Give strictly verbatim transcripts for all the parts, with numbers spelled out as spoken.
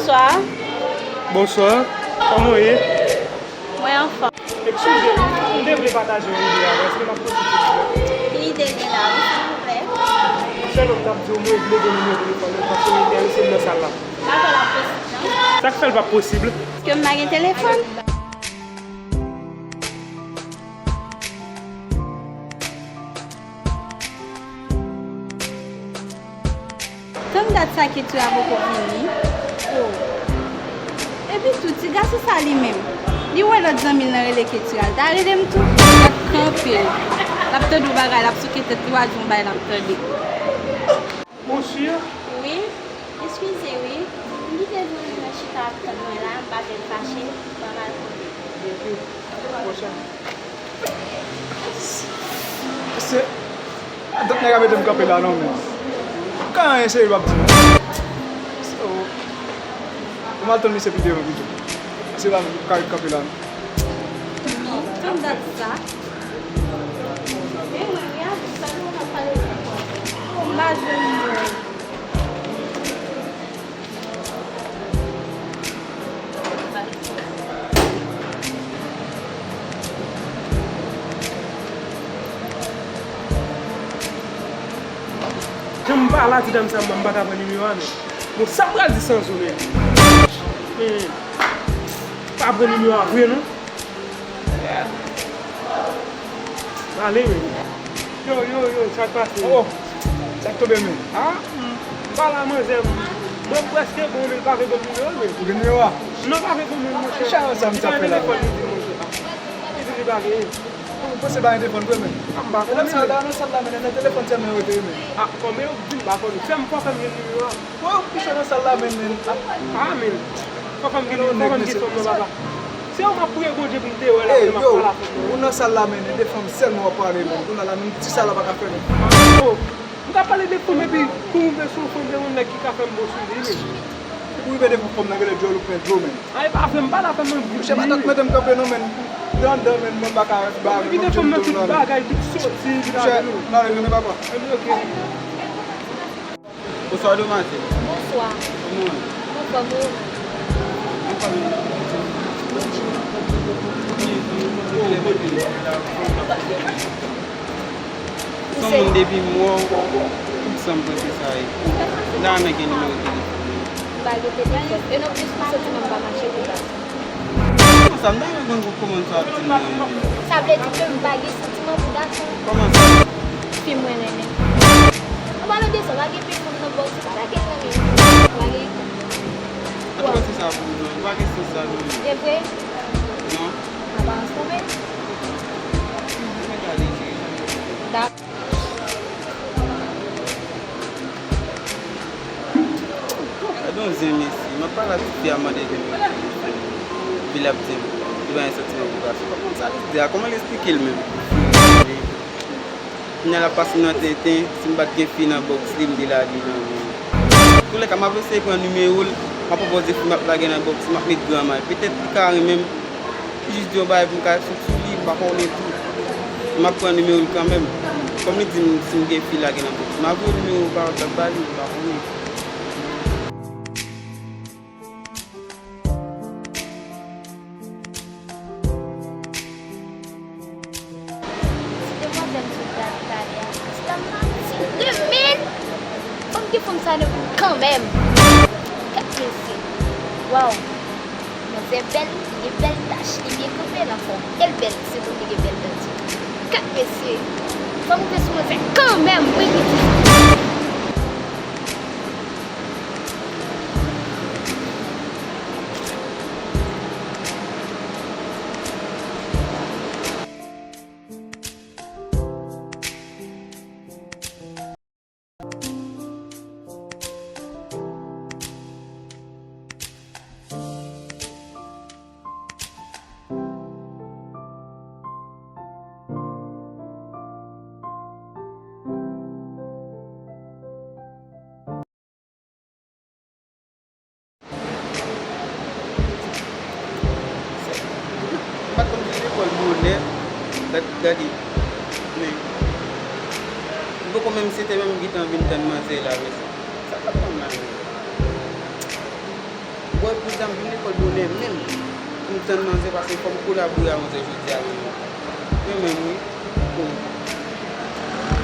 Bonswa. Bonswa. Kòman w ye? Mwen anfòm. Eskize m, m te vle pataje yon ide avè w. Èske m ap posib, silvouplè? Ki ide l gen la, wi, silvouplè? Sèlman m t ap di w, mwen vle gen nimewo telefòn ou, paske m enterese m nan sal la. M pa kwè l ap posib, non. Sa k fè l p ap posib? Paske m pa gen telefòn. Tann dat sa Ketura poko vini. Oh. Epi tou, ti gason sa li menm, li wè lòt zanmi l nan rele Ketura, l ta rele m tou. L ap kanpe. L ap tande yon bagay, l ap souke tèt li, w a di yon bagay l ap tande. Monchè. Wi. Eskize wi. M kite zanmi mwen chita ap tann mwen la, m pa vle l fache, m pral kote. Ok. Monchè. Se, a, dòt nèg a mete m kanpe la non, men. Ka anyen serye w ap di non. So, m al tann misye pi devan pito. Se la m ka ret kanpe la non. Tann dat sa. Men mwen, gade sa nou ap pale. M pa jwenn moun. Jan m pale a ti dam sa, m pa ka pran nimewo a, men. Bon, sa m pral di Sanzo, men. Men, pa pran nimewo a vre, non. Pale, men. Yo, yo, yo, sa k pase? Oh, sa k tonbe, men? Ah, m pale a manzè, mwen prèske bon, men l pa vle ban m nimewo l, men. Ou gen nimewo a? Non, pa vle ban m, monchè. Ki challenge sa misye ap fè la? Li pran telefòn, li di, monchè. Li di li pa genyen. Ou panse pa gen telefòn vre, men? Ah, m pa konnen, men. Medam sa yo nan sal la, men, nan telefòn sèlman yo rete, men. Ah, kòman yo di m pa konnen? Fè m, fò fè m jwenn nimewo a. Mwen yo pichon nan sal la, men, men. Ah, men. Fò fè m gen, fò fè m gen fanm nan, papa. Se yon m ap priye Bondye pou m te wè la, men m ap pale a fanm nan. Ou nan sal la, men, e de fanm sèlman w ap pale, men. Kounye a la, menm ti sa la pa ka fè, men. Oh, m ka pale de fanm epi tou rive sou fanm, de yon nèg ki ka fè m bon sou li, men. Ou rive de fanm nan, genlè djòl ou plen dlo, men. Ay, pa vre, m pale a fanm nan. Monchè, pa tann mete m kanpe non, men. Dandan, men, mwen pa ka ba. Epi de fanm nan tout bagay, tout soti, tout bagay. Monchè, m ale, men papa. Epi, ok. Bonswa, demwazèl. Bonswa. Kòman w ye? Mwen anfòm, ou menm? Anfòm. Ou se? Ou se moun depi m wè w, tout san m panse sa ye. M ta renmen gen nimewo telefòn ou. M pa gen telefòn. E non plis pou santiman m pa mache pou gason. Kòman sa? M ta renmen konn kòman sa ap di m nan menm. Sa vle di ke m pa gen santiman pou gason. Kòman sa? Fi mwen renmen. An palan de sa, pa gen pitit fanm nan bòs, pa gen nan men. Pa gen. Ou pa panse sa pou ou non, ou pa gen sans sa non. E vre? Non. Aparans twonpe. Mwen gade, cheri. Dakò. Gade yon zen mesye, m ap pale a ti fi a mande de m. Epi l ap di m li pa gen santiman pou gason. Pa konn sa li di a, kòman l esplike l menm? Kounye a l ap pase m nan tenten, si m pa t gen fi nan bòks li, m te lage nan men l. Antoulèka, m ap eseye pran nimewo l, m ap pwopoze fi m ap lage nan bòks, m ap met gran may. Petèt li ka renmen m. Li jis di yon bagay pou m ka sot sou li, m pa konnen tou. M ap pran nimewo l kanmenm. Kòm li di m si m gen fi lage nan bòks, m a voye nimewo pa WhatsApp ba li, m pa konnen. Ti demwazèl m sot gade talè a, ti dam nan ti de mil. Fò m gen fanm sa nan men m kanmenm. Gad mesye. Waw. Manzè bèl, li gen bèl tach, li byen kanpe nan fòm. E l bèl, se moun ki gen bèl denti. Gad mesye. Fò m rive sou manzè kanmenm, wi, li di. M pa t konn ki lekòl bonè, gad, gade, men, m poko menm sete menm m gentan vin tann manzè la, men sa k ap tann la menm? M Mwen pou sa m vin lekòl bonè menm pou m tann manzè, paske fò m kolabore a manzè jodi a menm. Mwen menm wi. Oh.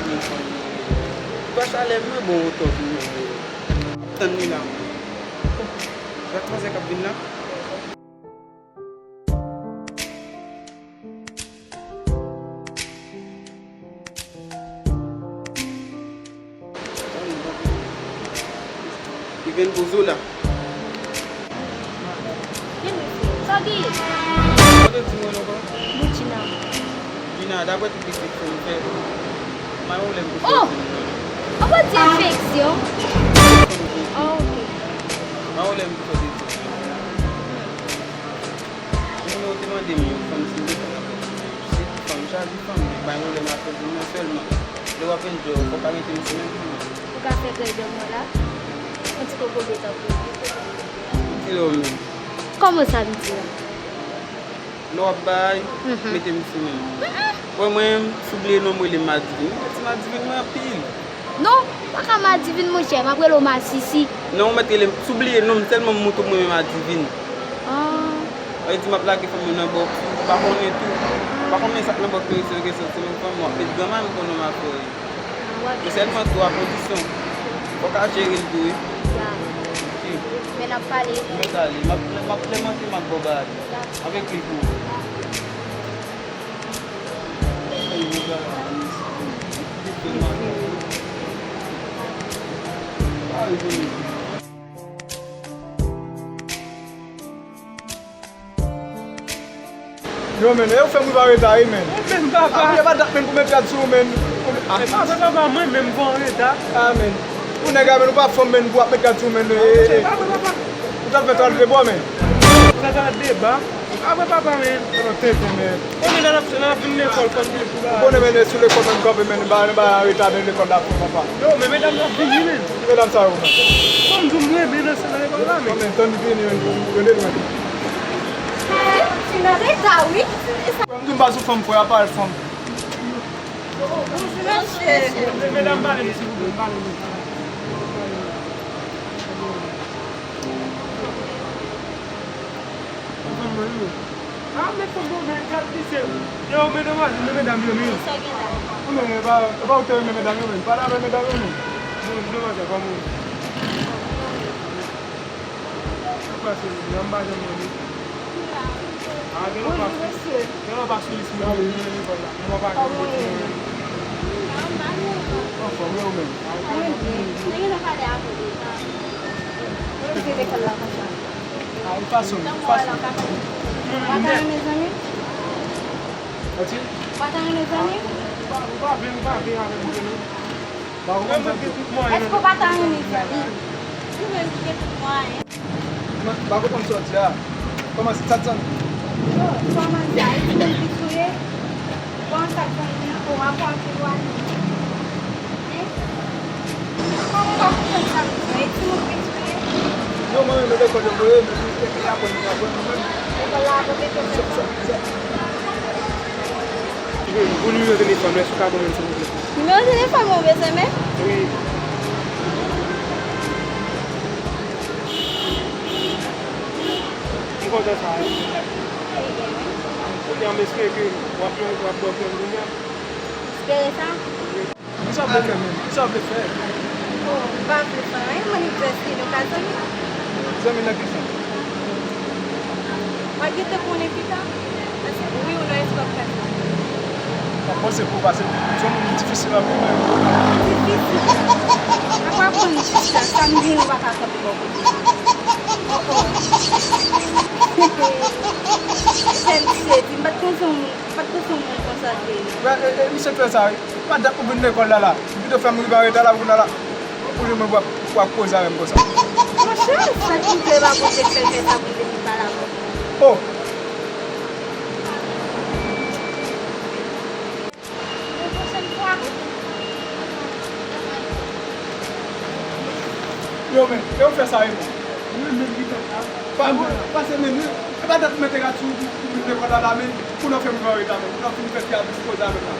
Mwen fanm mwen. Ou pa chalè mwen bon otan tou menm wi. M ap tann li la mwen. Oh. Gad manzè k ap vin la. Li vin pou Zola. Sa w genyen? Kote di mwen ankò? Boudjina. Djina, daprè tout pitit fè m fè, mayo lè m pou fè. Oh! Ou pa di enfeksyon? Oh, ok. Mayo lè m pou fè pitit. Moun yo te mande m yon fanm si m te fè rapò ti menm. Se ti fanm, chaje fanm, men bay yon lè m ap fè pou mwen sèlman. Lè w ap enjoy, fò w ka mete m ti menm tou. Ou ka fè krèy dòm mwen la? Yon ti kokobe tankou. Ti lè w menm. Kòman sa m di la? Lè w ap bay, mete m ti menm. Wè mwen, si w bliye non m, rele m Madivin. Mwen ti Madivin mwen anpil. Non, pa ka Madivin, monchè, m ap rele w Masisi. Non, ou mèt rele m, si w bliye non m, sèlman m montre w mwen menm Madivin. Ah. Sa vle di m ap lage fanm yo nan bòks, ou pa konnen tou. Ou pa konnen sa k nan bòks yo, se kesyon, se menm fanm w ap met granma m konnen w ap fè. Ah, w ap. Men sèlman tou a kondisyon. Fò w ka jere l tou, wi. Ya. Ok. Men n ap pale. Mèt ale, m ap, m ap, lè manke m ap ba w bagay. Avèk li pou ou. Yo, men, e yo fè m rive an reta, wi, men. Ou menm, papa. Apre, e pa dat, men, pou met rad sou ou, men. Ah. E papa, papa, mwen menm, m fè w an reta. Ah, men. Ou nèg la, men, ou pa fanm, men, pou ap met rad sou ou, men. E, e, e. Papa, papa. Ou t ap fè twal deba, men. Sa twal deba. Apre papa, men. Ou nan tenten, men. Konnen lè n ap, lè n ap vin lekòl, fò n vin pou la. Ou konnen, men, sou lekòl, men, kanpe, men, ba, ba, reta, men, lekòl la, fò papa. Yo, men medam nan vini, men. Ki medam sa yo, men? Fò m di w, m renmen nan sal lekòl la, men. Non, men, tann vini, men, pou, pou rele l, men. Ti nan reta, wi. Frè m di m pa sou fanm, frè a pa fanm. Bonjou, mesye. Men, medam, pale m, silvouplè, pale m. Fanm mwen, wi. Ah, men fanm mwen, men gad misye. Yo, men demwazèl, men medam yo, men. Sa gen la? Ou men, e pa, e pa ou te renmen medam yo, men. Pale avè medam yo, men. Bon, demwazèl, kòman ou ye? Ou pase, men, m pa janm wè, men. Ah, gen lòt pa sou, gen lòt pa sou lis mwen, men, men, men, men. Mwen pa gen mwen. Anfòm, e ou menm? Mwen byen. Mwen gen tan pale avè w deja. Mwen rete lekòl la konsa. A, e fason, e fason. Ou pa ta renmen zanmi? Manti? Ou pa ta renmen zanmi? Ou pa, ou pa vle, ou pa vle avè m vre non. Ba ou konn sa. Èske ou pa ta renmen zanmi? Ou menm ki gen tout mwayen. Mwen pa konprann sa w di a. Kòman sa t santi? Yo, kòman sa? E timoun pis ou ye? Bon, sa k fè m di w, w ap pran anpil wani. Hein? Kòman w pa konprann sa m di w? E timoun pis ou ye? Yo, mwen menm, lekòl yo voye m, epi, epi aprann, aprann mwen menm. Lekòl la ap okipe w sèlman? Sa, sa, sa. Wi, pou nimewo telefòn ou, èske w ka ban mwen l, silvouplè? Nimewo telefòn mwen ou bezwen, men? Wi. M kontan sa, wi. Ebyen, wi. Ebyen, m espere ke w ap, w ap bò kè m kounye a. Espere sa? Wi. Kisa w vle fè menm? Kisa w vle fè? Oh, m pa vle fè anyen, m annik drès li, nou ka zanmi. Zanmi nan ki sans? W a gentan konnen pita, paske wi ou nan espòs pèsonèl. M ap panse pou w, paske se yon moun difisil anpil menm. Difisil? Apa konn jis la, sa m gen ou pa ka kanpe bò kote m. Oh, oh. Sèl sezi, m pa t konn se yon moun, m pa t konn se yon moun konsa l te ye. Wè, e, e, misye fè sa, wi. Pa dat pou vin lekòl la la. Ou pito fè m rive an reta la pou kounye a la. Pou li mwen w ap, w ap koze avè m konsa. Monchè, sa ki vle pa kote fè fè sa pou vin pale avè w. Oh! Yon pwochèn fwa. Yo, men, e ou fè sa, e mwen. Mwen menm ki fè sa. Pa mwen, pase men, e pa dat pou mete rad sou ou pou vin lekòl la la, men. Pou nou fè m rive an reta, men. Pou nou fin fè fi a vin koze avè m la.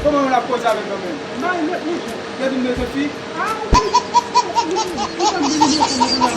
Kòman yon ap koze avèk nan men? Gade m bezwen fi. Ah, wi. Ou konn vini, mwen konn vini.